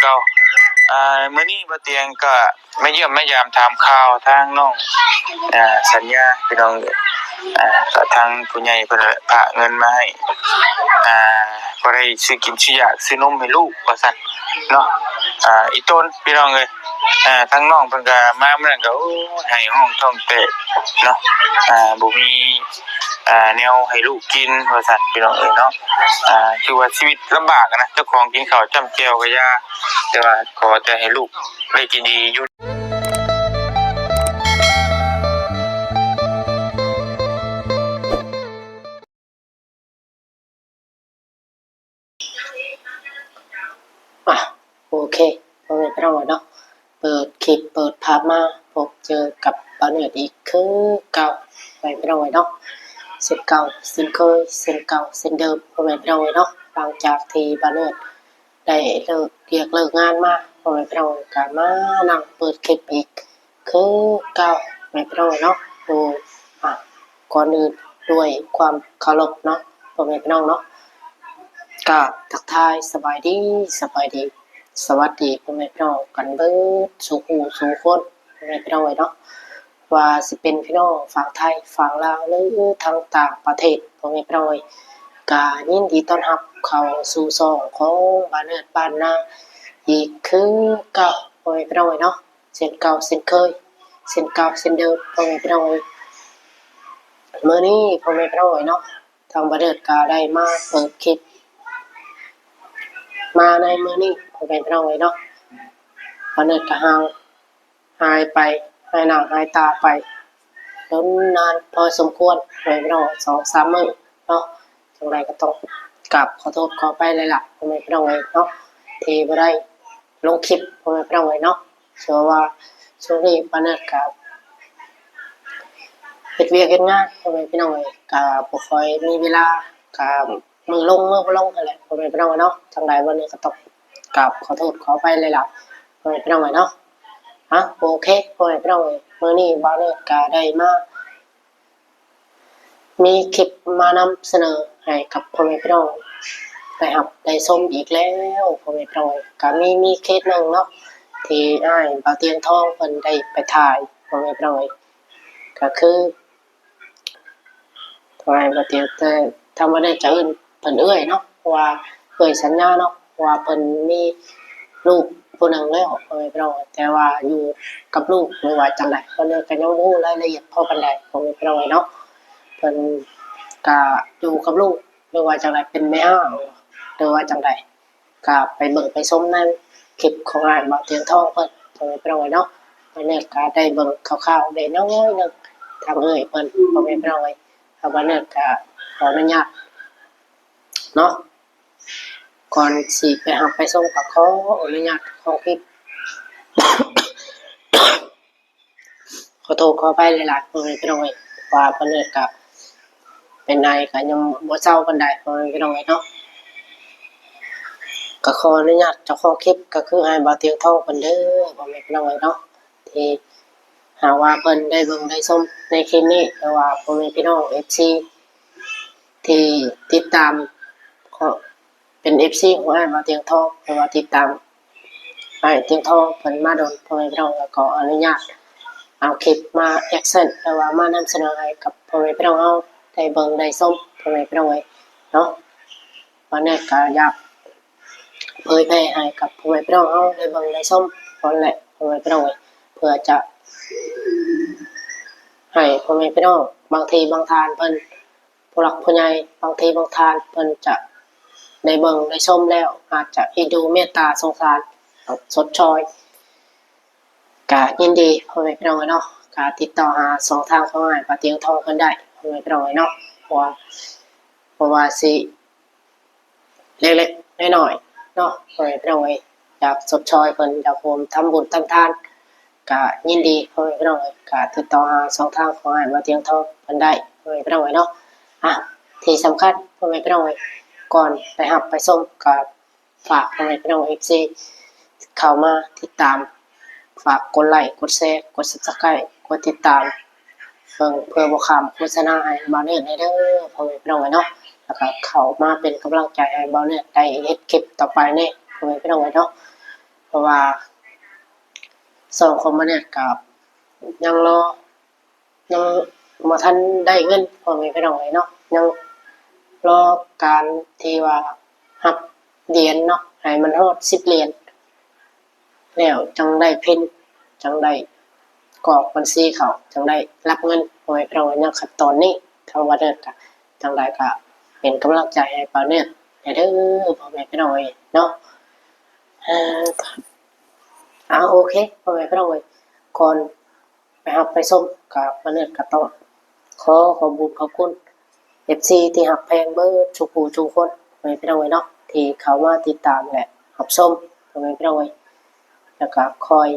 ເກົ່າ. ອ່າ ມື້ນີ້ບ່າວຕຽງກໍມາຢ້ຽມມາຢາມຖາມຂ່າວທາງນ້ອງ ອ່າ ສັນຍາ ພີ່ນ້ອງເອີຍ. ອ່າ ກໍທາງຜູ້ໃຫຍ່ເພິ່ນຝາກເງິນມາໃຫ້ ອ່າ ພໍໄດ້ຊື້ກິນຊື້ຢາກ ຊື້ນົມໃຫ້ລູກວ່າຊັ້ນເນາະ. ອ່າ ອີ່ຕົນ ພີ່ນ້ອງເອີຍ ອ່າ ທາງນ້ອງເພິ່ນກໍມາມື້ນັ້ນກໍ ໂອ້ຍ ໄຫ້ຮ້ອງທ້ອງແຕກເນາະ. ອ່າ ບໍ່ມີ ອ່າ ແນວໃຫ້ລູກກິນວ່າຊັ້ນ ພີ່ນ້ອງເອີຍເນາະ. ອ່າ ຄືວ່າຊີວິດລຳບາກນະ ເຈົ້າຂອງກິນເຂົ້າຈ້ຳແຈ່ວກໍຢ່າ ແຕ່ວ່າຂໍແຕ່ໃຫ້ລູກໄດ້ກິນດີຢູ່ ອ່ະ ໂອເຄ ພໍ່ແມ່ພີ່ນ້ອງເນາະ ເປີດຄລິບເປີດພາບມາ ພົບເຈີກັບບ່າວເນີດອີກຄືເກົ່າ ພໍ່ແມ່ພີ່ນ້ອງເນາະ ເຊັ່ນເກົ່າເຊັ່ນເຄີຍ ເຊັ່ນເກົ່າເຊັ່ນເດີມ ພໍ່ແມ່ພີ່ນ້ອງເນາະ. ຫຼັງຈາກທີ່ບ່າວເນີດໄດ້ເລີກວຽກເລີກງານມາ ພໍ່ແມ່ພີ່ນ້ອງກໍມານັ່ງເປີດຄລິບອີກ ຄືເກົ່າ ແມ່ນພີ່ນ້ອງເນາະ. ໂດຍ ອ່າ ກ່ອນອື່ນດ້ວຍຄວາມເຄົາລົບເນາະ ພໍ່ແມ່ພີ່ນ້ອງເນາະ ກາບທັກທາຍສະບາຍດີ ສະບາຍດີ ສະຫວັດດີພໍ່ແມ່ພີ່ນ້ອງກັນເບິດສູ່ຜູ້ສູ່ຄົນ ພໍ່ແມ່ພີ່ນ້ອງເອີຍເນາະ ວ່າຊິເປັນພີ່ນ້ອງຝັ່ງໄທ ຝັ່ງລາວ ຫຼື ທັງຕ່າງປະເທດ ພໍ່ແມ່ພີ່ນ້ອງເອີຍ ກະຍິນດີຕ້ອນຮັບເຂົ້າສູ່ຊ່ອງຂອງບ່າວເນີດບ້ານນາອີກຄືເກົ່າ ພໍ່ແມ່ພີ່ນ້ອງເອີຍເນາະ. ເຊັ່ນເກົ່າເຊັ່ນເຄີຍ ເຊັ່ນເກົ່າເຊັ່ນເດີມ ພໍ່ແມ່ພີ່ນ້ອງເອີຍ. ມື້ນີ້ ພໍ່ແມ່ພີ່ນ້ອງເອີຍເນາະ ທາງບ່າວເນີດກໍໄດ້ມາເປີດຄລິບ ມາໃນມື້ນີ້ ພໍ່ແມ່ພີ່ນ້ອງເອີຍເນາະ ບ່າວເນີດກໍຫ່າງຫາຍໄປ ຫາຍໜ້າຫາຍຕາໄປດົນນານພໍສົມຄວນ ພໍ່ແມ່ພີ່ນ້ອງ ສອງສາມມື້ເນາະ. ຈັ່ງໃດກໍຕ້ອງກາບຂໍໂທດຂໍອະໄພຫຼາຍໆ ພໍ່ແມ່ພີ່ນ້ອງເອີຍເນາະ ທີ່ບໍ່ໄດ້ລົງຄລິບ ພໍ່ແມ່ພີ່ນ້ອງເອີຍເນາະ. ເຊື່ອວ່າຊ່ວງນີ້ປ້າເນີດກໍເຮັດວຽກເຮັດງານ ພໍ່ແມ່ພີ່ນ້ອງເອີຍ ກໍບໍ່ຄ່ອຍມີເວລາ ກໍມື້ລົງມື້ບໍ່ລົງຫັ້ນແຫຼະ ພໍ່ແມ່ພີ່ນ້ອງເອີຍເນາະ. ຈັ່ງໃດມື້ນີ້ກໍຕ້ອງກາບຂໍໂທດຂໍອະໄພຫຼາຍໆ ພໍ່ແມ່ພີ່ນ້ອງເອີຍເນາະ. ອ່ະ ໂອເຄ ພໍ່ແມ່ພີ່ນ້ອງເອີຍ ມື້ນີ້ປ້າເນີດກໍໄດ້ມາ ມີຄລິບມານຳສະເໜີໃຫ້ກັບພໍ່ແມ່ພີ່ນ້ອງໄດ້ຮັບໄດ້ຊົມອີກແລ້ວ ພໍ່ແມ່ພີ່ນ້ອງເອີຍ. ກະມີ ມີເຄສໜຶ່ງເນາະ ທີ່ອ້າຍບ່າວຕຽງທອງເພິ່ນໄດ້ໄປຖ່າຍ ພໍ່ແມ່ພີ່ນ້ອງເອີຍ. ກະຄື ຖ່າຍບ່າວຕຽງ ແຕ່ທາງບ້ານເຮົາຈະເອີ້ນເພິ່ນເອື້ອຍເນາະ ເພາະວ່າເອື້ອຍສັນຍາເນາະ ເພາະວ່າເພິ່ນມີລູກຜູ້ໜຶ່ງແລ້ວ ພໍ່ແມ່ພີ່ນ້ອງເອີຍ. ແຕ່ວ່າຢູ່ກັບລູກ ຫຼືວ່າຈັ່ງໃດ ເພິ່ນກໍຍັງບໍ່ຮູ້ລາຍລະອຽດພໍປານໃດ ພໍ່ແມ່ພີ່ນ້ອງເອີຍເນາະ. ເພິ່ນກະຢູ່ກັບລູກ ຫຼືວ່າຈັ່ງໃດ ເປັນແມ່ຮ້າງ ຫຼືວ່າຈັ່ງໃດ ກະໄປເບິ່ງໄປຊົມໃນຄລິບຂອງອ້າຍບ່າວຕຽງທອງເພິ່ນ ພໍ່ແມ່ພີ່ນ້ອງເອີຍເນາະ. ບ່າວເນີດກະໄດ້ເບິ່ງຄ່າວໆ ໄດ້ໜ້ອຍໜຶ່ງ ທາງເອື້ອຍເພິ່ນ ພໍ່ແມ່ພີ່ນ້ອງເອີຍ. ທາງບ້ານເນີດກະຂໍອະນຸຍາດເນາະ ກ່ອນຊິໄປຮັບໄປຊົມ ກະຂໍອະນຸຍາດເຈົ້າຂອງຄລິບ ຂໍໂທດຂໍອະໄພຫຼາຍໆ ພໍ່ແມ່ພີ່ນ້ອງເອີຍ ວ່າເພິ່ນເລີຍກະເປັນໄອ ກະຍັງບໍ່ເຊົາປານໃດ ພໍ່ແມ່ພີ່ນ້ອງເອີຍເນາະ. ກະຂໍອະນຸຍາດເຈົ້າຂອງຄລິບ ກະຄືອ້າຍບ່າວຕຽງທອງເພິ່ນເດີ ພໍ່ແມ່ພີ່ນ້ອງເອີຍເນາະ ທີ່ຫາກວ່າເພິ່ນໄດ້ເບິ່ງໄດ້ຊົມໃນຄລິບນີ້ ຫຼືວ່າພໍ່ແມ່ພີ່ນ້ອງ ເອັຟຊີ ທີ່ຕິດຕາມ ເປັນເອັຟຊີຂອງອ້າຍບ່າວຕຽງທອງ ຫຼືວ່າຕິດຕາມອ້າຍຕຽງທອງເພິ່ນມາດົນ ພໍ່ແມ່ພີ່ນ້ອງ ແລ້ວກໍອະນຸຍາດເອົາຄລິບມາແອັກຊັນ ຫຼືວ່າມານຳສະເໜີໃຫ້ກັບພໍ່ແມ່ພີ່ນ້ອງເຮົາໄດ້ເບິ່ງໄດ້ຊົມ ພໍ່ແມ່ພີ່ນ້ອງເອີຍເນາະ. ວັນນີ້ກໍຢາກເຜີຍແຜ່ໃຫ້ກັບພໍ່ແມ່ພີ່ນ້ອງເຮົາໄດ້ເບິ່ງໄດ້ຊົມກ່ອນແຫຼະ ພໍ່ແມ່ພີ່ນ້ອງເອີຍ ເພື່ອຈະໃຫ້ພໍ່ແມ່ພີ່ນ້ອງ ບາງທີບາງທ່ານເພິ່ນ ຜູ້ຫຼັກຜູ້ໃຫຍ່ ບາງທີບາງທ່ານເພິ່ນຈະໄດ້ເບິ່ງໄດ້ຊົມແລ້ວ ອາດຈະເອັນດູເມດຕາສົງສານ ຊົດຊ່ອຍ ກະຍິນດີ ພໍ່ແມ່ພີ່ນ້ອງເນາະ. ກະຕິດຕໍ່ຫາຊ່ອງທາງຂອງອ້າຍປາຕຽງທອງເພິ່ນໄດ້ ພໍ່ແມ່ພີ່ນ້ອງເນາະ ເພາະວ່າ ເພາະວ່າຊິເລັກໆນ້ອຍໆເນາະ ພໍ່ແມ່ພີ່ນ້ອງເອີຍ ຢາກຊົດຊ່ອຍເພິ່ນ ຢາກຮ່ວມທຳບຸນທຳທານ ກະຍິນດີ ພໍ່ແມ່ພີ່ນ້ອງເອີຍ ກະຕິດຕໍ່ຫາຊ່ອງທາງຂອງອ້າຍປາຕຽງທອງເພິ່ນໄດ້ ພໍ່ແມ່ພີ່ນ້ອງເອີຍເນາະ. ອ່ະ ທີ່ສຳຄັນ ພໍ່ແມ່ພີ່ນ້ອງເອີຍ ກ່ອນໄປຮັບໄປຊົມ ກະຝາກພໍ່ແມ່ພີ່ນ້ອງ ເອັຟຊີ ເຂົ້າມາຕິດຕາມ ຝາກກົດໄລ້ ກົດແຊ ກົດຊັບສະໄຄຣບ໌ ກົດຕິດຕາມ ເບິ່ງເພື່ອບໍ່ຂ້າມໂຄສະນາໃຫ້ບ່າວເນີດແດ່ເດີ ພໍ່ແມ່ພີ່ນ້ອງເອີຍເນາະ. ແລ້ວກະເຂົ້າມາເປັນກຳລັງໃຈໃຫ້ບ່າວເນີດໄດ້ເຮັດຄລິບຕໍ່ໄປແດ່ ພໍ່ແມ່ພີ່ນ້ອງເອີຍເນາະ. ພາະວ່າຊ່ອງຂອງບ່າວເນີດກໍຍັງລໍ ຍັງບໍ່ທັນໄດ້ເງິນ ພໍ່ແມ່ພີ່ນ້ອງເອີຍເນາະ, ຍັງລໍການທີ່ວ່າຮັບຫຼຽນເນາະ ໃຫ້ມັນຮອດສິບຫຼຽນ ແລ້ວຈັ່ງໄດ້ພິມ ຈັ່ງໄດ້ກອກບັນຊີເຂົ້າ ຈັ່ງໄດ້ຮັບເງິນ ພໍ່ແມ່ພີ່ນ້ອງເອີຍ. ຍັງຂັ້ນຕອນນີ້ ທາງບ່າວເນີດກໍຈັ່ງໃດກໍເປັນກຳລັງໃຈໃຫ້ບ່າວເນີດແດ່ເດີ ພໍ່ແມ່ພີ່ນ້ອງເອີຍເນາະ. ເອົາ ໂອເຄ ພໍ່ແມ່ພີ່ນ້ອງເອີຍ ກ່ອນ ໄປຮັບໄປຊົມ ກະ ບ່າວເນີດກະຕ້ອງຂໍຂອບບຸນຂອບຄຸນ ເອັຟຊີ ທີ່ຮັກແພງເບິດທຸກຜູ້ທຸກຄົນ ພໍ່ແມ່ພີ່ນ້ອງເອີຍເນາະ ທີ່ເຂົ້າມາຕິດຕາມ ແລະ ຮັບຊົມ ພໍ່ແມ່ພີ່ນ້ອງເອີຍ ແລ້ວກະຄອຍ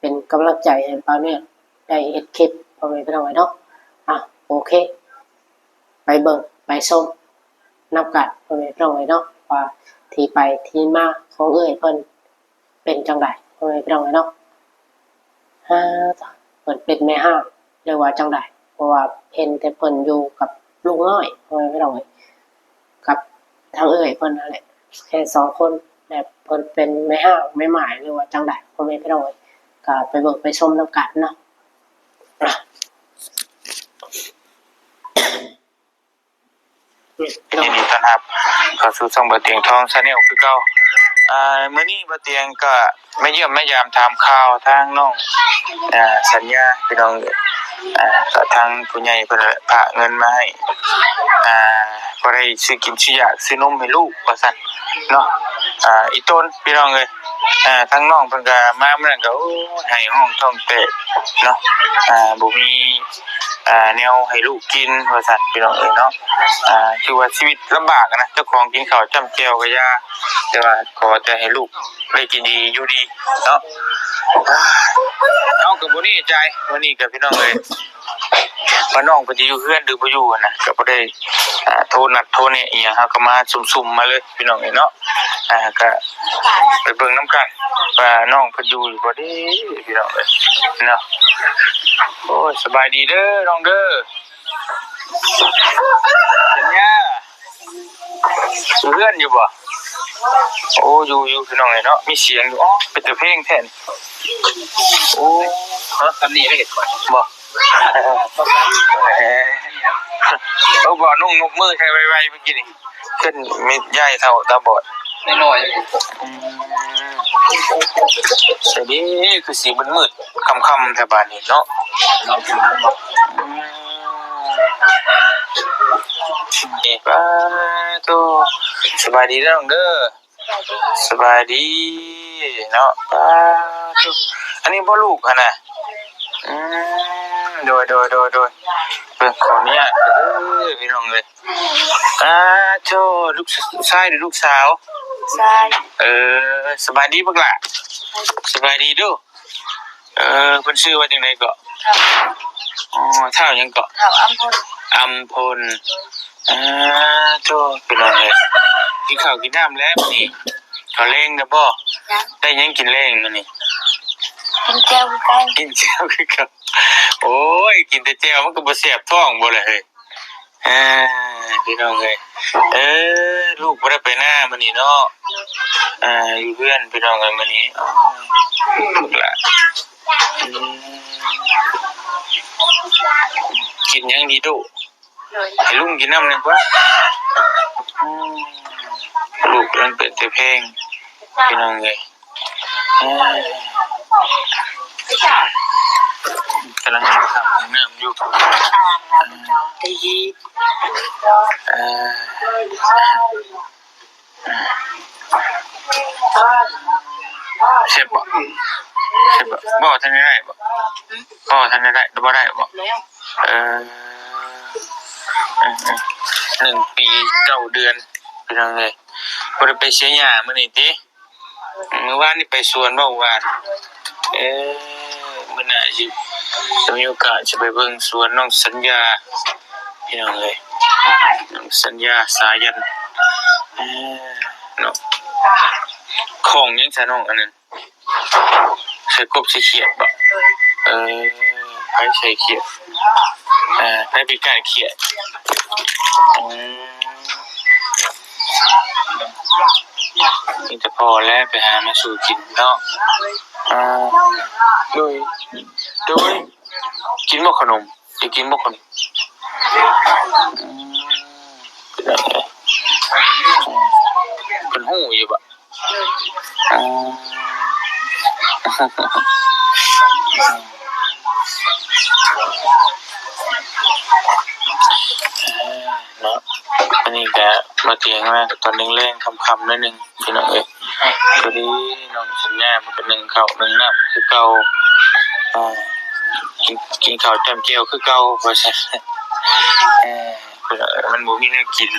ເປັນກຳລັງໃຈໃຫ້ບ່າວເນີດໄດ້ເຮັດຄລິບ ພໍ່ແມ່ພີ່ນ້ອງເອີຍເນາະ. ອ່ະ ໂອເຄ ໄປເບິ່ງໄປຊົມນຳກັນ ພໍ່ແມ່ພີ່ນ້ອງເອີຍເນາະ ວ່າທີ່ໄປທີ່ມາຂອງເອື້ອຍເພິ່ນ ເປັນຈັ່ງໃດ ພໍ່ແມ່ພີ່ນ້ອງເອີຍເນາະ. ຫາ ເພິ່ນເປັນແມ່ຮ້າງ ຫຼືວ່າຈັ່ງໃດ ເພາະວ່າເຫັນແຕ່ເພິ່ນຢູ່ກັບລູກນ້ອຍ ພໍ່ແມ່ພີ່ນ້ອງເອີຍ ກັບທາງເອື້ອຍເພິ່ນນັ້ນແຫຼະ ແຄ່ສອງຄົນ ແລະ ເພິ່ນເປັນແມ່ຮ້າງແມ່ໝ້າຍ ຫຼືວ່າຈັ່ງໃດ ພໍ່ແມ່ພີ່ນ້ອງເອີຍ ກໍໄປເບິ່ງໄປຊົມນຳກັນເນາະ. ຍິນດີຕ້ອນຮັບເຂົ້າສູ່ຊ່ອງບ່າວຕຽງທອງ Channel ຄືເກົ່າ. ອ່າ ມື້ນີ້ບ່າວຕຽງກໍມາຢ້ຽມມາຢາມຖາມຂ່າວທາງນ້ອງ ອ່າ ສັນຍາ ພີ່ນ້ອງເອີຍ. ອ່າ ກໍທາງຜູ້ໃຫຍ່ເພິ່ນຝາກເງິນມາໃຫ້ ອ່າ ພໍໄດ້ຊື້ກິນຊື້ຢາກ ຊື້ນົມໃຫ້ລູກວ່າຊັ້ນເນາະ. ອ່າ ອີ່ຕົນ ພີ່ນ້ອງເອີຍ ອ່າ ທາງນ້ອງເພິ່ນກໍມາມື້ນັ້ນກໍ ໂອ້ຍ ໄຫ້ຮ້ອງທ້ອງແຕກເນາະ. ອ່າ ບໍ່ມີ ອ່າ ແນວໃຫ້ລູກກິນວ່າຊັ້ນ ພີ່ນ້ອງເອີຍເນາະ. ອ່າ ຖືວ່າຊີວິດລຳບາກນະ ເຈົ້າຂອງກິນເຂົ້າຈ້ຳແຈ່ວກໍຢ່າ ແຕ່ວ່າຂໍແຕ່ໃຫ້ລູກໄດ້ກິນດີຢູ່ດີເນາະ. ເຮົາກໍບໍ່ແນ່ໃຈ ມື້ນີ້ກໍ ພີ່ນ້ອງເອີຍ ວ່ານ້ອງເພິ່ນຈະຢູ່ເຮືອນຫຼືບໍ່ຢູ່ຫັ້ນນະ ກໍບໍ່ໄດ້ ອ່າ ໂທນັດໂທແນະອີ່ຫຍັງ ເຮົາກໍມາຊຸ່ມໆມາເລີຍ ພີ່ນ້ອງເອີຍເນາະ. ອ່າ ກໍໄປເບິ່ງນຳກັນວ່ານ້ອງເພິ່ນຢູ່ຢູ່ບໍ່ເດ້ ພີ່ນ້ອງເອີຍເນາະ. ໂອ້ຍ ສະບາຍດີເດີນ້ອງເດີ ສັນຍາ ຢູ່ເຮືອນຢູ່ບໍ່? ໂອ້ ຢູ່ ຢູ່ ພີ່ນ້ອງເອີຍເນາະ ມີສຽງຢູ່. ອໍ ເປັນຕາແພງແທ້ນີ້. ໂອ້ ຮະ ສ່ຳນີ້ໄດ້ເຮັດກ່ອນບໍ່? ເອີ ບໍ່ ນຸ່ງນົບມືໃສ່ໄວໆເມື່ອກີ້ນີ້ ເປັນແມ່ຍາຍເຖົ້າຕາບອດ ນ້ອຍໆ. ອືມ ໃສເດ້ ຄືຊິມືດໆຄ່ຳໆແທ້ບາດນີ້ເນາະ. ອືມ ເອີ ປາໂທ ສະບາຍດີເດີນ້ອງເດີ. ສະບາຍດີເນາະ. ປາໂທ ອັນນີ້ບໍ່ລູກຫັ້ນນະ? ອືມ ໂດຍ ໂດຍ ໂດຍ ໂດຍ ເບິ່ງ ຂໍອະນຸຍາດເດີ ພີ່ນ້ອງເອີຍ. ປາໂທ ລູກຊາຍຫຼືລູກສາວ? ຊາຍ. ເອີ ສະບາຍດີບັກຫຼ້າ ສະບາຍດີດູ. ເອີ ເພິ່ນຊື່ວ່າຈັ່ງໃດເກາະ? ອໍ ທ້າວຫຍັງເກາະ? ທ້າວອຳພົນ. ອຳພົນ. ອາໂທ້ ພີ່ນ້ອງເອີຍ ກິນເຂົ້າກິນນ້ຳແລ້ວມື້ນີ້? ເຂົ້າແລງແລ້ວບໍ່? ຍັງ. ໄດ້ຫຍັງກິນແລງມື້ນີ້? ກິນແຈ່ວຄືເກົ່າ. ກິນແຈ່ວຄືເກົ່າ. ໂອ້ຍ ກິນແຕ່ແຈ່ວມັນກໍບໍ່ແສບທ້ອງບໍ່ລະເຮີ້ຍ? ອ່າ ພີ່ນ້ອງເອີຍ ເອີ ລູກບໍ່ໄດ້ໄປນາມື້ນີ້ເນາະ. ອ່າ ຢູ່ເຮືອນພີ່ນ້ອງເອີຍມື້ນີ້. ໂອ້ຍ ລູກຫຼານ ອືມ ກິນຫຍັງດີລູກ? ໂດຍ ໃຫ້ລຸງກິນນ້ຳແດ່ກວ່າ. ອືມ ລູກມັນເປັນແຕ່ແພງ ພີ່ນ້ອງເອີຍ. ເອີ ກຳລັງເຮັດນ້ຳຢູ່. ເອີ ແຊບບໍ່? ແຊບບໍ່? ບໍ່ທັນໄດ້ໄດ້ບໍ່? ບໍ່ທັນໄດ້ໄດ້ ບໍ່ໄດ້ບໍ່? ເອີ ໜຶ່ງປີເກົ້າເດືອນ ພີ່ນ້ອງເອີຍ. ບໍ່ໄດ້ໄປເສຍຫຍ້າມື້ນີ້ຕິ? ມື້ວານນີ້ໄປສວນບໍ່ວານ? ເອີ ມື້ໜ້າຊິ ຊິມີໂອກາດຊິໄປເບິ່ງສວນນ້ອງສັນຍາ ພີ່ນ້ອງເອີຍ. ນ້ອງສັນຍາສາຍັນ ເອີ ເນາະ. ຂອງຫຍັງຊະນ້ອງອັນນັ້ນ? ໃສ່ກົບໃສ່ຂຽດບໍ່? ເອີ ໃຜໃສ່ຂຽດ? ເອີ ໃຜໄປກ້ານຂຽດ? ອືມ ມີແຕ່ພໍ່ແຫຼະໄປຫາມາສູ່ກິນເນາະ. ອ່າ ໂດຍ ໂດຍ ກິນບໍ່ຂະໜົມ? ໄດ້ກິນບໍ່ຄົນ? ອືມ ເປັນຈັ່ງໃດ? ເພິ່ນຮູ້ຢູ່ບໍ່? ອໍ ເນາະ ອັນນີ້ກະມາຕຽງມາຕອນແລງໆ ຄ່ຳໆ ໜ້ອຍໜຶ່ງ ພີ່ນ້ອງເອີຍ. ພໍດີນ້ອງສັນຍາເພິ່ນກໍໜຶ້ງເຂົ້າໜຶ້ງນ້ຳຄືເກົ່າ ອ່າ ກິນ ກິນເຂົ້າຈ້ຳແຈ່ວຄືເກົ່າ ວ່າຊັ້ນ. ເອີ ພີ່ນ້ອງເອີຍ ມັນບໍ່ມີແນວກິນ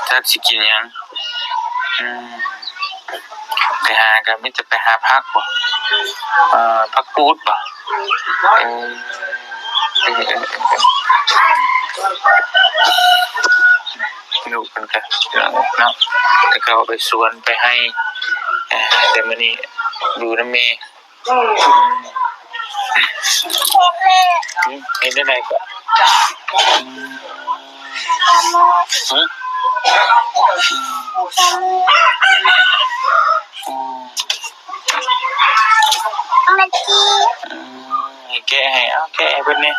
ຈັກຊິກິນຫຍັງ? ອືມ ໄປຫາກໍມີແຕ່ໄປຫາຜັກບໍ? ເອີ ຜັກກູດບໍ? ເອີ ເອີ ເອີ ເອີ ລູກເພິ່ນກໍເນາະ ແຕ່ເຂົາໄປສວນໄປໄຮ່ ເອີ ແຕ່ມື້ນີ້ຢູ່ນຳແມ່. ອືມ ເຮັດແນວໃດກໍ ອືມ ຮະ ອືມ ອືມ ໃຫ້ແກະໃຫ້ ເອົາ ແກະໃຫ້ເພິ່ນແດ່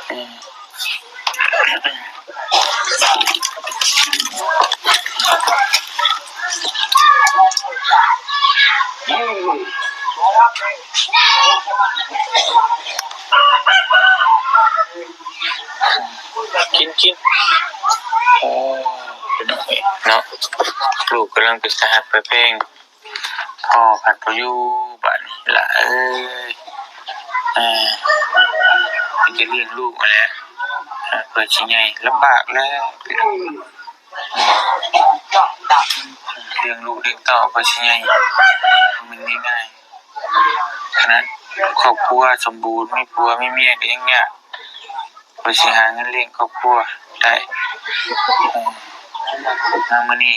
ເອີ. ກິນ ກິນ ໂອ້ ເນາະ ລູກກຳລັງເປັນຕາຮັກຕາແພງ. ພໍ່ພັດບໍ່ຢູ່ບາດນີ້ຫຼ້າເອີຍ ເອີ ມີແຕ່ລ້ຽງລູກຫັ້ນແຫຼະ ເອີ ເພື່ອຊິໃຫຍ່ລຳບາກແລ້ວ ລ້ຽງລູກລ້ຽງເຕົ້າເພື່ອຊິໃຫຍ່ ບໍ່ແມ່ນງ່າຍໆ ຂະໜາດຄອບຄົວສົມບູນ ມີຜົວມີເມຍກໍຍັງຍາກ. ເພື່ອຊິຫາເງິນລ້ຽງຄອບຄົວໄດ້ ເອີ ມາມື້ນີ້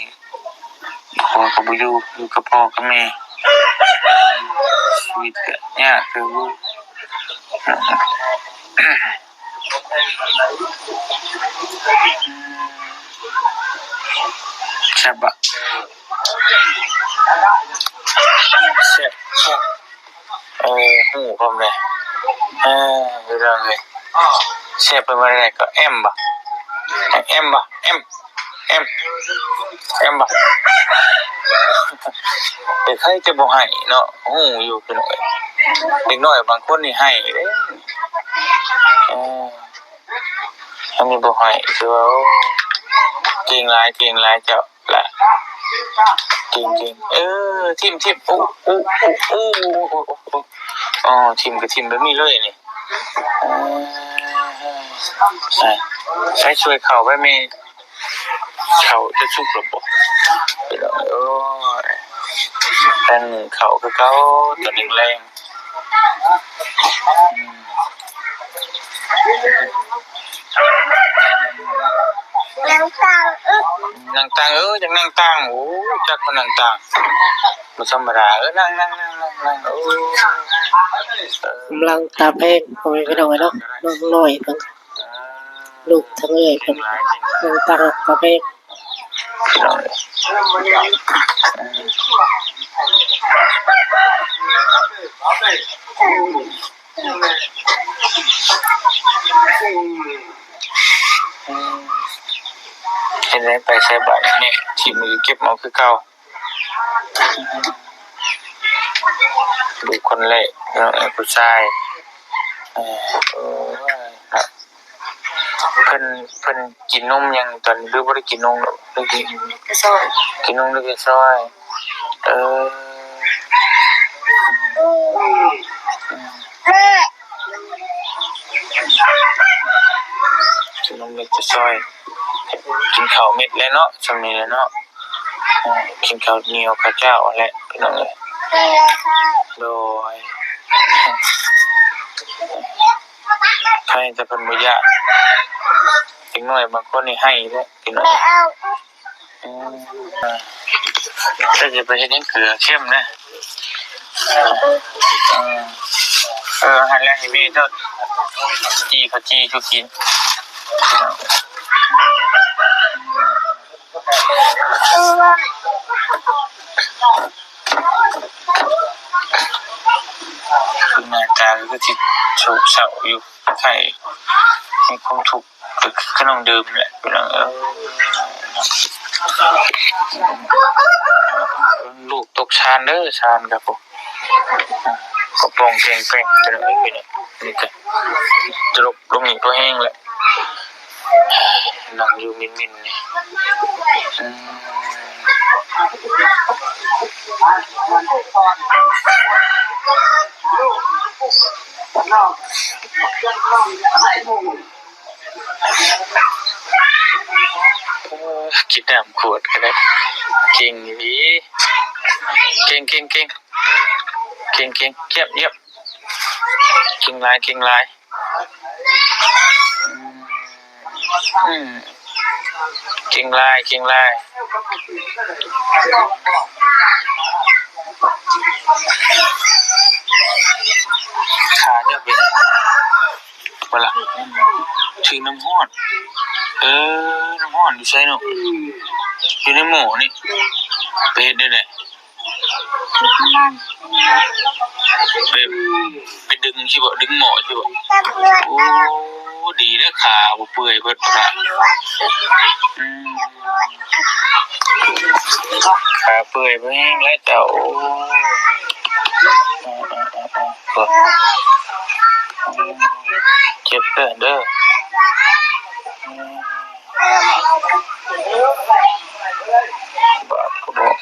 ຜົວກໍບໍ່ຢູ່ ຢູ່ກັບພໍ່ກັບແມ່ ຊີວິດກໍຍາກເຕີບຢູ່. ແຊບບໍ່? ແຊບ ແຊບ. ເອີ ຮູ້ພ້ອມເລີຍ ເອີ ເປັນຈັ່ງໃດ? ແຊບເປັນວ່າໃດກໍ ແອມບໍ່? ແອມບໍ່? ແອມ ແອມ ແອມບໍ່? ແຕ່ໃຜຈະບໍ່ໃຫ້ເນາະ ຮູ້ຢູ່ພີ່ນ້ອງເອີຍ ເດັກນ້ອຍບາງຄົນນີ້ໃຫ້ເດ້ ເອີ ອັນນີ້ບໍ່ໃຫ້ ຄືວ່າ ໂອ້ ເກັ່ງຫຼາຍ ເກັ່ງຫຼາຍເຈົ້າ. ລະ ເກັ່ງໆ ເອີ ຖິ້ມໆ ໂອ້ ໂອ້ ໂອ້ ໂອ້ ໂອ້ ໂອ້ ອໍ ຖິ້ມກໍຖິ້ມແບບນີ້ເລີຍນີ້ ເອີ ໃສ່ ຊ່ວຍເຂົ້າໄວ້ແມ່ ເຂົ້າຈະສຸກແລ້ວບໍ່? ໂອ້ຍ ແຕ່ງເຂົ້າຄືເກົ່າຕອນແລງໆ. ນັ່ງຕາງ ເອີ ນັ່ງຕາງ ເອີ ຢາກນັ່ງຕາງ ໂອ້ ຈັກວ່ານັ່ງຕາງ ບໍ່ທຳມະດາ ເອີ ນັ່ງ ນັ່ງ ນັ່ງ ນັ່ງ ໂອ້ ເອີ ກຳລັງຕາແພງ ພໍ່ແມ່ພີ່ນ້ອງເອີຍເນາະ ນ້ອງນ້ອຍເພິ່ນ ລູກທັງເອື້ອຍເພິ່ນ ນ້ອງຕາຮັກຕາແພງ. ພີ່ນ້ອງເອີຍ ເຮັດໃດໄປໃສບາດນີ້ ຖິ້ມກໍເກັບເອົາຄືເກົ່າ ລູກຄົນແລກ ເອີ ຜູ້ຊາຍ ເອີ ໂອ້ຍ ເພິ່ນ ເພິ່ນກິນນົມຫຍັງຕອນນີ້ ຫຼືບໍ່ໄດ້ກິນນົມດອກ ຫຼືກິນ ກິນນົມແຕ່ຊອຍ ເອີ ກິນນົມແຕ່ຊອຍ ກິນເຂົ້າເມັດແລ້ວເນາະ ຊ່ວງນີ້ແຫຼະເນາະ ກິນເຂົ້າໜຽວເຂົ້າຈ້າວຫັ້ນແຫຼະ ພີ່ນ້ອງເອີຍ ໂດຍ. ໃຜແຕ່ເພິ່ນບໍ່ຢາກ ເດັກນ້ອຍບາງຄົນນີ້ໃຫ້ເດ້ພີ່ນ້ອງ ອືມ ເຈົ້າຢ່າໄປເຮັດຫຍັງເກືອເຄັມນະ ອືມ ເອີ ຫັ້ນແຫຼະ ໃຫ້ແມ່ເຈົ້າຈີ່ເຂົ້າຈີ່ສູ່ກິນ. ຄືໜ້າຕາກໍຄືຊິໂສກເສົ້າຢູ່ ໃຫ້ມີຄວາມທຸກ ກໍຄືນ້ອງເດີມແຫຼະພີ່ນ້ອງເອີຍ. ລູກຕົກຊານເດີ ຊານກັບ ກະປ່ອງແກງແປ້ງ ພີ່ນ້ອງເອີຍ. ນີ້ກະຈະລົບລົງນີ້ພໍແຮງແຫຼະ ນັ່ງຢູ່ມິນໆ ນີ້. ເອີ ກິນນ້ຳຂວດກໍໄດ້ ເກັ່ງອີ່ຫຼີ ເກັ່ງ ເກັ່ງ ເກັ່ງ ເກັ່ງ ເກັ່ງ ຢ້ຽມ ຢ້ຽມ ເກັ່ງຫຼາຍ ເກັ່ງຫຼາຍ. ອືມ ເກັ່ງຫຼາຍ ເກັ່ງຫຼາຍ. ຂາເຈົ້າເປັນຫຍັງບໍ່ລະ? ຖືກນ້ຳຮ້ອນ. ເອີ ນ້ຳຮ້ອນຢູ່ໃສເນາະ? ຢູ່ໃນໝໍ້ນີ້ ໄປເຮັດແນວໃດ? ໄປ ໄປດຶງຊິບໍ? ດຶງໝໍ້ຊິບໍ? ໂອ້ ດີເດີ ຂາບໍ່ເປື່ອຍເບິດພຸ້ນນະ. ອືມ ຂາເປື່ອຍແຮງແລ້ວເຈົ້າ. ໂອ້ ເຈັບເດີ ເດີ. ບາດກະບອກ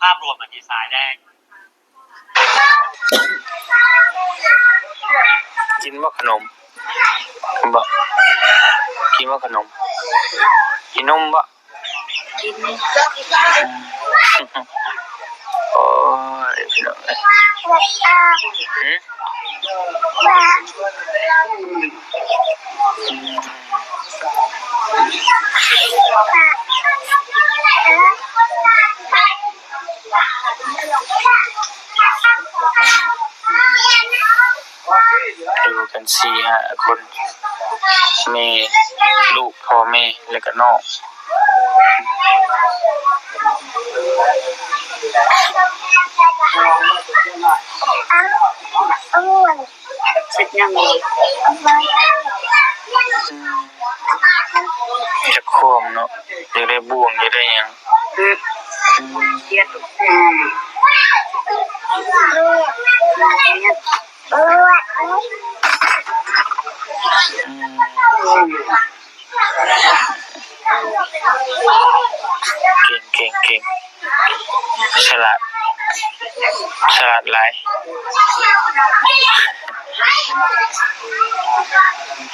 ພາບລວມມັນດີໄຊແດ່. ກິນບໍ່ຂະໜົມ? ບໍ່ ກິນບໍ່ຂະໜົມ? ກິນນົມບໍ່? ກິນ. ໂອ້ຍ ພີ່ນ້ອງເອີຍ ຫື? ຢູ່ກັນສີ່ຫ້າຄົນ ແມ່ ລູກ ພໍ່ແມ່ ແລ້ວກະນ້ອງ. ເສັດຍັງ? ອືມ ຈັກຄວາມເນາະ ຢາກໄດ້ບ່ວງ ຢາກໄດ້ຫຍັງ. ອືມ ອືມ ອືມ ເກັ່ງ ເກັ່ງ ເກັ່ງ ສະຫຼາດ ສະຫຼາດຫຼາຍ.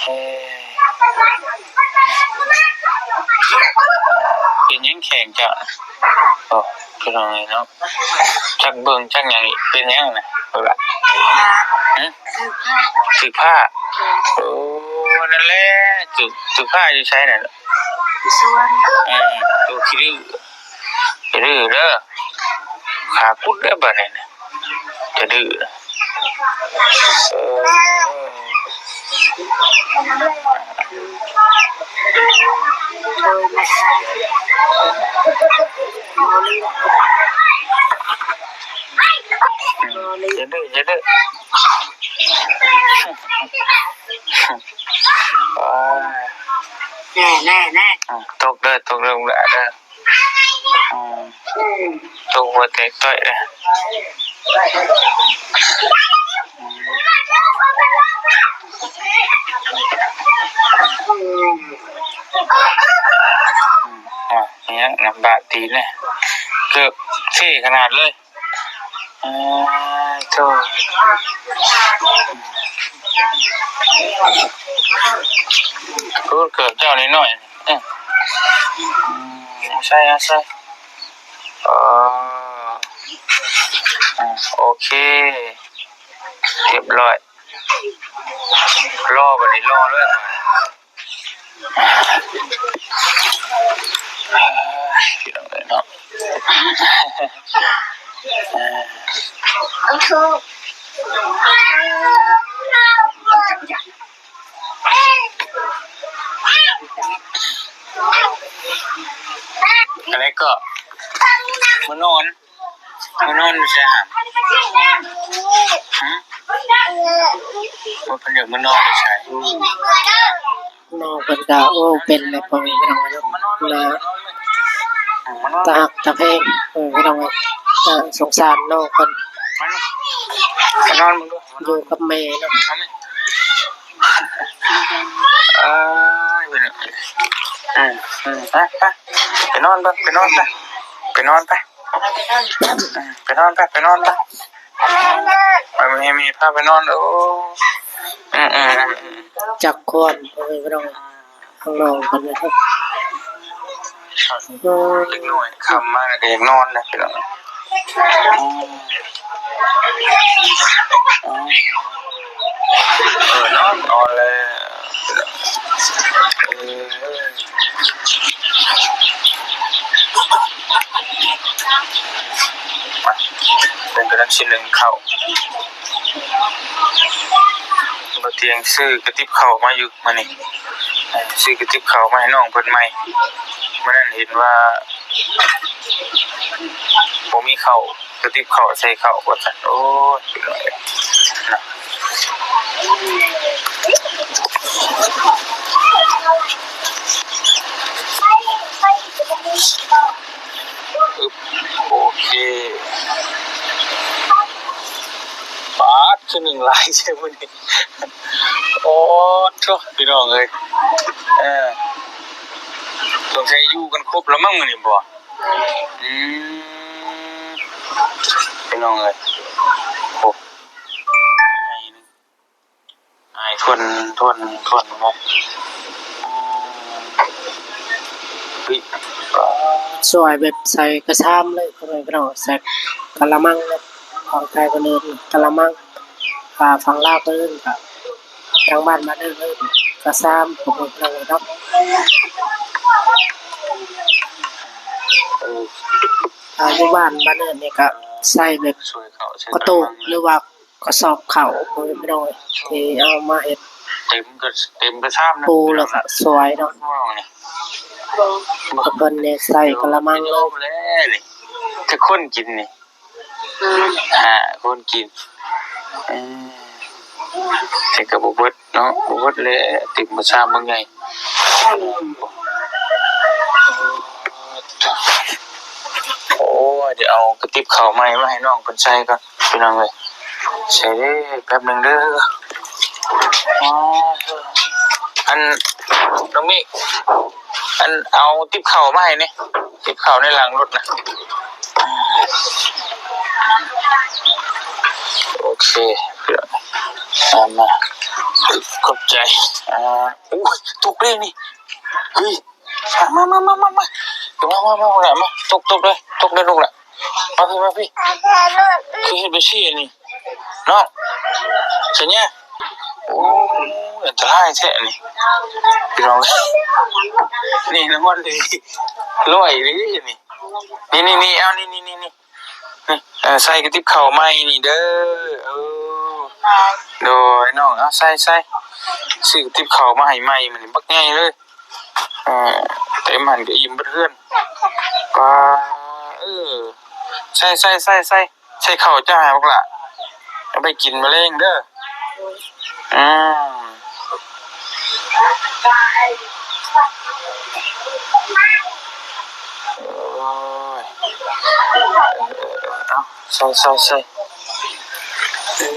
ເອີ ເປັນຫຍັງແຂງເຈົ້າ? ໂອ້ ພີ່ນ້ອງເອີຍເນາະ ຈັກເບິ່ງຈັກຫຍັງອີກ ເປັນຫຍັງນະ ເບິ່ງລະ? ຫຶ? ຖືກຜ້າ. ໂອ້ ນັ້ນແຫຼະ ຖືກ ຖືກຜ້າຢູ່ໃສນັ້ນ? ຢູ່ສວນ. ເອີ ໂຕຂີ້ດື້ ຢ່າດື້ເດີ ຂາກຸດເດີບາດນີ້ນະ ຢ່າດື້. ເອີ ຢ່າດື້ ຢ່າດື້. ໂອ້ຍ ແນ່ໆໆ ອືມ ຕົກເດີ ຕົກເດີ ເດີ. ອືມ ຕົກຫົວແຕກຕ້ອຍເດ້. ອືມ ອືມ ອາ ອີຫຍັງນະ ບາດຕີນນະ ເກີບເທ່ຂະໜາດເລີຍ. ເອີ ໂທ້ ເກີບເຈົ້ານ້ອຍໆ ເອີ ເອົາໃສ່ ເອົາໃສ່. ເອີ ອືມ ໂອເຄ ຮຽບຮ້ອຍ. ລໍບາດນີ້ ລໍເລີຍ ພີ່ນ້ອງເອີຍເນາະ. ເອີ ອັນນີ້ກໍມານອນ ມານອນຢູ່ໃສຫະ? ຫຶ? ວ່າເພິ່ນຢາກມານອນຢູ່ໃສ? ນ້ອງເພິ່ນກະເວົ້າເປັນແຫຼະ ພໍ່ແມ່ພີ່ນ້ອງເນາະ ໜ້າຕາຮັກຕາແພງ ພໍ່ແມ່ພີ່ນ້ອງເອີຍ ໜ້າສົງສານນ້ອງເພິ່ນ ມານອນເບິ່ງດູ ຢູ່ກັບແມ່ເນາະ. ເອີຍ ເອີ ເອີ ໄປ ໄປ ໄປນອນເບິ່ງ ໄປນອນໄປ ໄປນອນໄປ ໄປນອນໄປ ໄປນອນໄປ ໄປ ແມ່ ແມ່ພາໄປນອນ. ໂອ້ ອື ອື ອື ຈັກຄວນ ພໍ່ແມ່ພີ່ນ້ອງ ຂ້າງນອກເພິ່ນນະ ເອີ ເດັກນ້ອຍຄ່ຳມາແລ້ວກໍຢາກນອນແລ້ວ ພີ່ນ້ອງ. ອືມ ອືມ ເອີ ນອນ ນອນແລ້ວ ເອີ ມາ ເພິ່ນກຳລັງຊິໜຶ້ງເຂົ້າ ບໍ່ຕຽງຊື້ກະຕິບເຂົ້າມາຢູ່ມື້ນີ້ ຊື້ກະຕິບເຂົ້າມາໃຫ້ນ້ອງເພິ່ນໃໝ່ ມື້ນັ້ນເຫັນວ່າ ບໍ່ມີເຂົ້າ ກະຕິບເຂົ້າໃສ່ເຂົ້າວ່າຊັ້ນ. ໂອ້ຍ ເນາະ ອຶບ ໂອເຄ ປາດ ຄືໜຶ້ງຫຼາຍແທ້ມື້ນີ້. ໂອ້ໂທ້ ພີ່ນ້ອງເອີຍ ເອີ ສົງໄສຢູ່ກັນຄົບແລ້ວມັ້ງມື້ນີ້ບໍ່? ອືມ ພີ່ນ້ອງເອີຍ ໂອ້ ໃຫຍ່ໜຶ່ງ ອາຍທວນ ທວນ ທວນເນາະ. ອືມ ເຮີ້ຍ ສວຍແບບໃສ່ກະຊາມເລີຍ ພໍ່ແມ່ພີ່ນ້ອງ ໃສ່ກະລະມັງເນາະ ຂອງໄທເພິ່ນເອີ້ນກະລະມັງ ອ່າ ຝັ່ງລາວເພິ່ນເອີ້ນກະ ທາງບ້ານ ບ້ານອື່ນເອີ້ນກະຊາມ ພໍ່ແມ່ພີ່ນ້ອງເນາະ. ອ່າ ຢູ່ບ້ານ ບ້ານອື່ນນີ້ກະໃສ່ແບບກະໂຕກ ຫຼືວ່າກະສອບເຂົ້າ ພໍ່ແມ່ພີ່ນ້ອງ ທີ່ເອົາມາເຮັດ ເຕັມກະ ເຕັມກະຊາມນະ ປູແລ້ວກະສວຍເນາະ. ເພິ່ນນີ້ໃສ່ກະລະມັງເລີຍ ຈັກຄົນກິນນີ້? ຫ້າຄົນກິນ ເອີ ແຕ່ກະບໍ່ເບິດເນາະ ບໍ່ເບິດແຫຼະ ເຕັມກະຊາມບັກໃຫຍ່. ໂອ້ຍ ດຽວເອົາກະຕິບເຂົ້າໃໝ່ມາໃຫ້ນ້ອງເພິ່ນໃສ່ກ່ອນ ພີ່ນ້ອງເອີຍ ໃສ່ເດີ ແປັບໜຶ່ງເດີ. ອໍ ອັນ ນ້ອງມິ ອັນ ເອົາຕິບເຂົ້າມາໃຫ້ແດ່ ຕິບເຂົ້າໃນຫຼັງລົດນະ. ໂອເຄ ເອົາມາ ຂອບໃຈ. ອ່າ ໂອ້ຍ ຕົກເດ້ນີ້ ເຮີ້ຍ ມາ ມາ ມາ ມາ ມາ ມາ ມາ ມາ ຕົກ ຕົກເດີ ຕົກເດີລູກຫຼ້າ ມາພີ້ ມາພີ້ ຄືເຮັດແບບຊີ້ອັນນີ້ ນ້ອງ ສັນຍາ. ໂອ້ຍ ອັນຕະລາຍແທ້ນີ້ ພີ່ນ້ອງ ນີ້ນະ ມັນເລີຍ ລອຍເລີຍນີ້ ນີ້ ນີ້ ນີ້ ເອົາ ນີ້ ນີ້ ນີ້ ນີ້ ເອີ ໃສ່ກະຕິບເຂົ້າໃໝ່ນີ້ເດີ. ເອີ ໂດຍ ນ້ອງ ເອົາ ໃສ່ ໃສ່ ຊື້ກະຕິບເຂົ້າມາໃຫ້ໃໝ່ ມື້ນີ້ບັກໃຫຍ່ເລີຍ. ເອີ ເຕັມຫັ້ນກະອີ່ມເບິດເຮືອນ. ປາ ເອີ ໃສ່ ໃສ່ ໃສ່ ໃສ່ ໃສ່ເຂົ້າເຈົ້າໃຫ້ບັກຫຼ້າ ເອົາໄປກິນມື້ແລງເດີ. ອືມ ໂອ້ຍ ເອີ ເອົາ ໃສ່ ໃສ່ ໃສ່ ເອີ.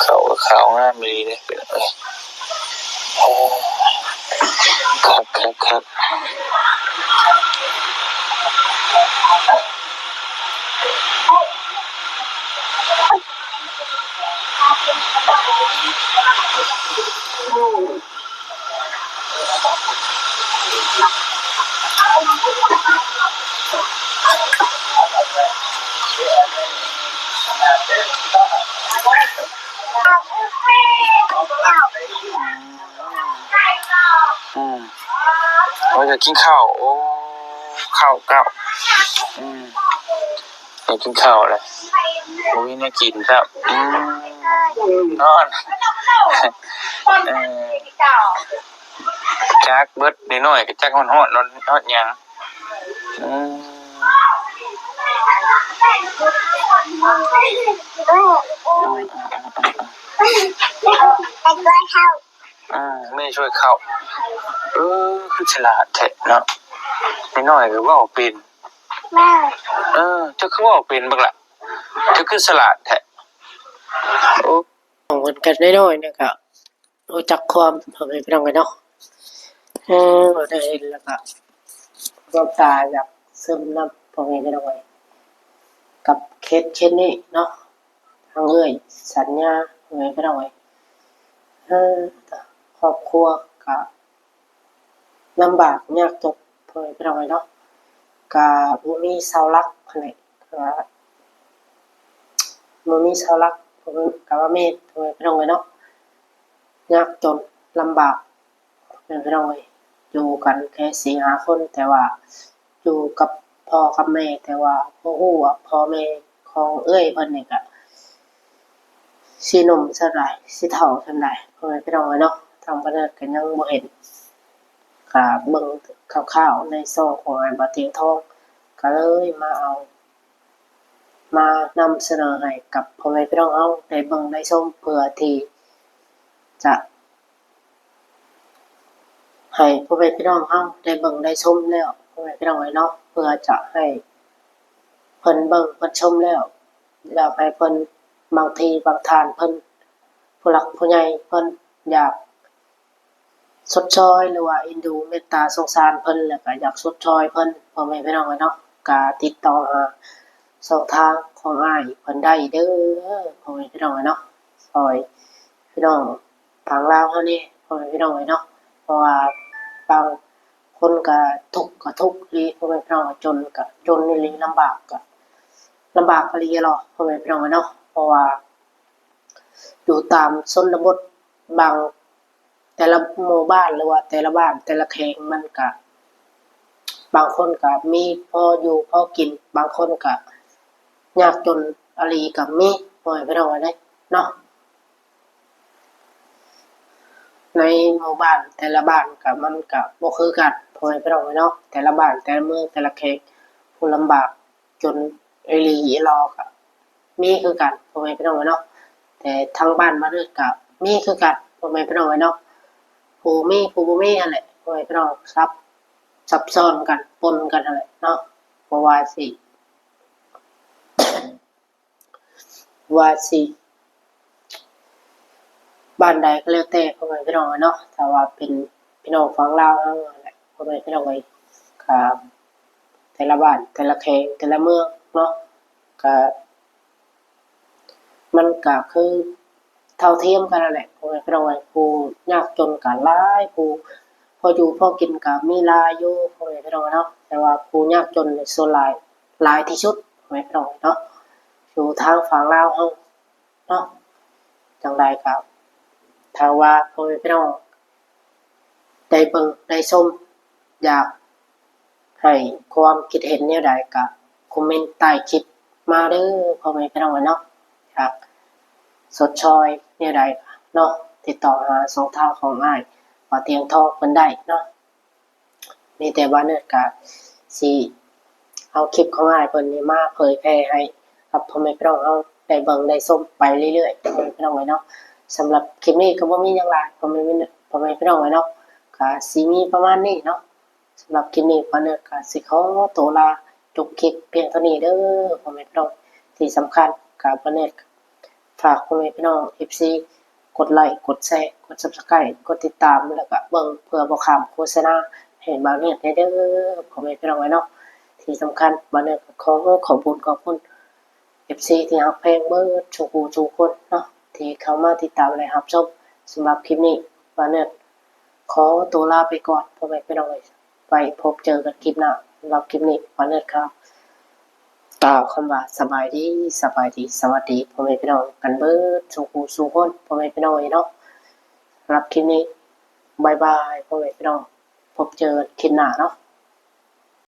ເຂົ້າກະຂາວງາມອີ່ຫຼີເດ້ ເອີ ຄັກ ຄັກ ຄັກ. ອືມ ກິນເຂົ້າ. ໂອ້ ເຂົ້າ ເຂົ້າ ອືມ ໄປກິນເຂົ້າແລ້ວ ບໍ່ມີແນວກິນຊ້ຳ. ອືມ ນອນ ເອີ ຈັກເບິດ ນ້ອຍໆ ກໍຈັກຮອດ ຮອດ ຮອດຫຍັງ. ອືມ ອືມ ແມ່ຊ່ວຍເຂົ້າ. ເອີ ຄືສະຫຼາດແທ້ເນາະ ນ້ອຍໆ ກໍເວົ້າເປັນ. ເອີ ເຈົ້າຄືເວົ້າເປັນບັກຫຼະ ເຈົ້າຄືສະຫຼາດແທ້. ໂອ້ ເພິ່ນກໍນ້ອຍໆ ນະ ກໍຮູ້ຈັກຄວາມ ພໍ່ແມ່ພີ່ນ້ອງເອີຍເນາະ. ເອີ ເວົ້າໄດ້ເຫັນແລ້ວກໍນ້ຳຕາຢາກຊຶມນຳ ພໍ່ແມ່ພີ່ນ້ອງເອີຍ ກັບເຄສ ເຄສນີ້ເນາະ. ທາງເອື້ອຍສັນຍາ ພໍ່ແມ່ພີ່ນ້ອງເອີຍ ເອີ ຄອບຄົວກະລຳບາກຍາກຈົນ ພໍ່ແມ່ພີ່ນ້ອງເອີຍເນາະ ກະບໍ່ມີເສົາຫຼັກຫັ້ນແຫຼະ ກະບໍ່ມີເສົາຫຼັກ ກະວ່າແມ່ນ ພໍ່ແມ່ພີ່ນ້ອງເອີຍເນາະ ຍາກຈົນລຳບາກ ພໍ່ແມ່ພີ່ນ້ອງເອີຍ ຢູ່ກັນແຄ່ສີ່ຫ້າຄົນ ແຕ່ວ່າຢູ່ກັບພໍ່ກັບແມ່ ແຕ່ວ່າບໍ່ຮູ້ວ່າພໍ່ແມ່ຂອງເອື້ອຍເພິ່ນນີ້ກະຊິໜຸ່ມສ່ຳໃດ ຊິເຖົ້າສ່ຳໃດ ພໍ່ແມ່ພີ່ນ້ອງເອີຍເນາະ. ທາງບ່າວເນີດກໍຍັງບໍ່ເຫັນ ກະເບິ່ງຄ່າວໆໃນຊ່ອງຂອງອ້າຍບ່າວຕຽງທອງ ກໍເລີຍມາເອົາ ມານຳສະເໜີໃຫ້ກັບພໍ່ແມ່ພີ່ນ້ອງເຮົາໄດ້ເບິ່ງໄດ້ຊົມ ເພື່ອທີ່ຈະ ໃຫ້ພໍ່ແມ່ພີ່ນ້ອງເຮົາໄດ້ເບິ່ງໄດ້ຊົມແລ້ວ ພໍ່ແມ່ພີ່ນ້ອງເອີຍເນາະ ເພື່ອຈະໃຫ້ເພິ່ນເບິ່ງເພິ່ນຊົມແລ້ວ ຢາກໃຫ້ເພິ່ນ ບາງທີບາງທ່ານເພິ່ນ ຜູ້ຫຼັກຜູ້ໃຫຍ່ເພິ່ນຢາກຊົດຊ່ອຍ ຫຼືວ່າເອັນດູເມດຕາສົງສານເພິ່ນ ແລ້ວກະຢາກຊົດຊ່ອຍເພິ່ນ ພໍ່ແມ່ພີ່ນ້ອງເອີຍເນາະ ກະຕິດຕໍ່ຫາຊ່ອງທາງຂອງອ້າຍເພິ່ນໄດ້ເດີ ພໍ່ແມ່ພີ່ນ້ອງເອີຍເນາະ ຊ່ອຍພີ່ນ້ອງ ທາງລາວເຮົານີ້ ພໍ່ແມ່ພີ່ນ້ອງເອີຍເນາະ ເພາະວ່າບາງຄົນກະທຸກກະທຸກອີ່ຫຼີ ພໍ່ແມ່ພີ່ນ້ອງ ຈົນກະຈົນອີ່ຫຼີ ລຳບາກກະລຳບາກອີ່ຫຼີເນາະ ພໍ່ແມ່ພີ່ນ້ອງເນາະ ເພາະວ່າຢູ່ຕາມຊົນນະບົດ ບາງແຕ່ລະໝູ່ບ້ານ ຫຼືວ່າແຕ່ລະບ້ານແຕ່ລະແຂວງ ມັນກະ ບາງຄົນກະມີພໍຢູ່ພໍກິນ ບາງຄົນກະຍາກຈົນອີ່ຫຼີກະມີ ພໍ່ແມ່ພີ່ນ້ອງເອີຍເນາະ. ໃນໝູ່ບ້ານແຕ່ລະບ້ານກະ ມັນກະບໍ່ຄືກັນ ພໍ່ແມ່ພີ່ນ້ອງເອີຍເນາະ ແຕ່ລະບ້ານແຕ່ລະເມືອງແຕ່ລະແຂວງ ຜູ້ລຳບາກຈົນອີ່ຫຼີອີ່ຫຼໍກະມີຄືກັນ ພໍ່ແມ່ພີ່ນ້ອງເອີຍເນາະ ແຕ່ທາງບ້ານມະນຸດກະມີຄືກັນ ພໍ່ແມ່ພີ່ນ້ອງເອີຍເນາະ ຜູ້ມີຜູ້ບໍ່ມີຫັ້ນແຫຼະ ພໍ່ແມ່ພີ່ນ້ອງ ສັບ ຊັບຊ້ອນກັນ ປົນກັນຫັ້ນແຫຼະເນາະ ບໍ່ວ່າຊິ ວ່າຊິບ້ານໃດກໍແລ້ວແຕ່ ພໍ່ແມ່ພີ່ນ້ອງເອີຍເນາະ ຖ້າວ່າເປັນພີ່ນ້ອງຝັ່ງລາວເຮົາຫັ້ນແຫຼະ ພໍ່ແມ່ພີ່ນ້ອງເອີຍ ກະແຕ່ລະບ້ານແຕ່ລະແຂວງແຕ່ລະເມືອງເນາະ ກະ ມັນກະຄືເທົ່າທຽມກັນຫັ້ນແຫຼະ ພໍ່ແມ່ພີ່ນ້ອງເອີຍ ຜູ້ຍາກຈົນກະຫຼາຍ ຜູ້ພໍຢູ່ພໍກິນກະມີຫຼາຍຢູ່ ພໍ່ແມ່ພີ່ນ້ອງເນາະ ແຕ່ວ່າຜູ້ຍາກຈົນນີ້ສ່ວນຫຼາຍ ຫຼາຍທີ່ສຸດ ພໍ່ແມ່ພີ່ນ້ອງເນາະ ຢູ່ທາງຝັ່ງລາວເຮົາເນາະ ຈັ່ງໃດກໍຖ້າວ່າພໍ່ແມ່ພີ່ນ້ອງໄດ້ເບິ່ງໄດ້ຊົມ ຢາກໃຫ້ຄວາມຄິດເຫັນແນວໃດກໍຄອມເມັນໃຕ້ຄລິບມາເດີ ພໍ່ແມ່ພີ່ນ້ອງເນາະ ຢາກຊົດຊ່ອຍແນວໃດເນາະ ຕິດຕໍ່ຫາຊ່ອງທາງຂອງອ້າຍບ່າວຕຽງທອງເພິ່ນໄດ້ເນາະ. ມີແຕ່ວ່າເນີດກະຊິເອົາຄລິບຂອງອ້າຍເພິ່ນນີ້ມາເຜີຍແຜ່ໃຫ້ກັບພໍ່ແມ່ພີ່ນ້ອງເຮົາໄດ້ເບິ່ງໄດ້ຊົມໄປເລື້ອຍໆ ພໍ່ແມ່ພີ່ນ້ອງເອີຍເນາະ. ສຳລັບຄລິບນີ້ກໍບໍ່ມີຫຍັງຫຼາຍ ພໍ່ແມ່ ພໍ່ແມ່ພີ່ນ້ອງເອີຍເນາະ ກະຊິມີປະມານນີ້ເນາະ. ສຳລັບຄລິບນີ້ ບ່າວເນີດກະຊິຂໍໂຕລາຈົບຄລິບພຽງເທົ່ານີ້ເດີ ພໍ່ແມ່ພີ່ນ້ອງ. ທີ່ສຳຄັນກະ ບ່າວເນີດ ຝາກພໍ່ແມ່ພີ່ນ້ອງເອັຟຊີ ກົດໄລ ກົດແຊ ກົດຊັບສະໄຄ ກົດຕິດຕາມ ແລ້ວກະເບິ່ງເພື່ອບໍ່ຂ້າມໂຄສະນາໃຫ້ບ່າວເນີດແດ່ເດີ ພໍ່ແມ່ພີ່ນ້ອງເອີຍເນາະ. ທີ່ສຳຄັນ ບ່າວເນີດກໍຂໍຂອບບຸນຂອບຄຸນເອັຟຊີທີ່ຮັກແພງເບິດສູ່ຜູ້ສູ່ຄົນເນາະ ທີ່ເຂົ້າມາຕິດຕາມ ແລະ ຮັບຊົມ. ສຳລັບຄລິບນີ້ ບ່າວເນີດຂໍໂຕລາໄປກ່ອນ ພໍ່ແມ່ພີ່ນ້ອງເອີຍ. ໄວ້ພົບເຈີກັນຄລິບໜ້າ. ສຳລັບຄລິບນີ້ ບ່າວເນີດຂໍກ່າວຄຳວ່າສະບາຍດີ ສະບາຍດີ ສະຫວັດດີ ພໍ່ແມ່ພີ່ນ້ອງກັນເບິດສູ່ຜູ້ສູ່ຄົນ ພໍ່ແມ່ພີ່ນ້ອງເອີຍເນາະ. ສຳລັບຄລິບນີ້ ບາຍບາຍ ພໍ່ແມ່ພີ່ນ້ອງ. ພົບເຈີຄລິບໜ້າເນາະ.